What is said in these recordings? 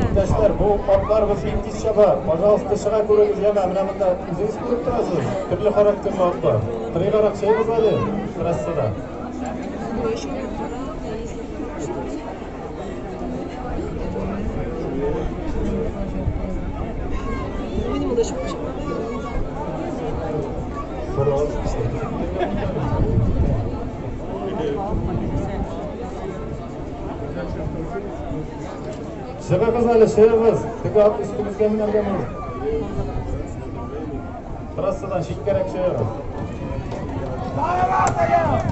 Иптәшләр, бу атларыбыз бик тиз чаба. Пожалуйста, чыга күрегез, яме. Менә монда үзегез күреп торасыз. Төрле характерлы атлар. Кырыйгарак чыгыгыз әле трассада. Чыгыгыз әле, чыгыгыз. Теге ат өстегезгә менәргә может. Трассадан читкәрәк чыгыгыз.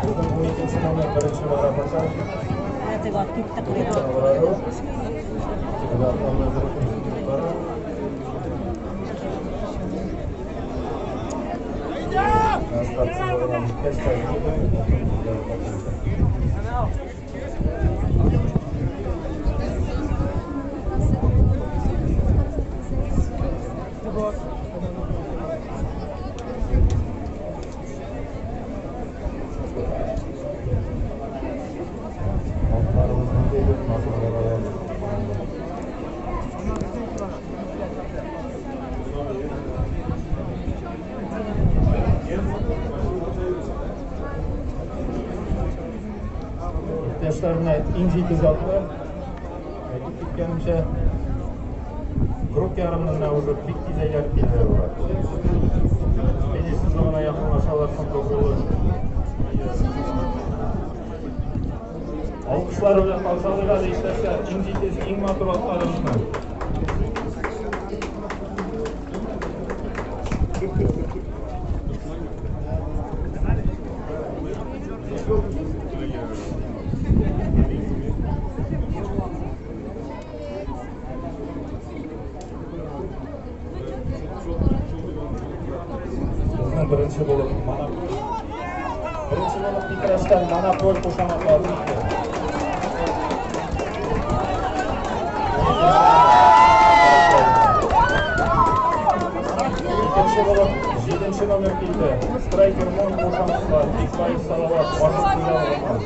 Безнең 12 номер беренче бара пока. Теге ат китте кырыйга. Теге атларны әзрәк бара. Старт сызыгына җиткәч тә Атларыбыз ниндәйдер матур баралар. Иптәшләр, менә иң җитез атлар. Әйтеп киткәнемчә, круг ярымны менә уже бик тиз әйләнеп киләләр болар. Финиш сызыгына якынлашалар соңгы булып. Алкышлар белән каршы алыйк әле, иптәшләр, иң җитез, иң матур атларыбызны. Безнең беренче булып Монополь. Беренче булып Питрәчтән Монополь кушаматлы ат китте. Икенче булып җиденче номер килде. Страйкер Мун кушаматлы ат, Бикбаев Салават, Ашыт хуҗалыгыннан.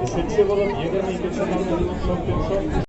Өченче булып 22 номер Шоппинг Шоп.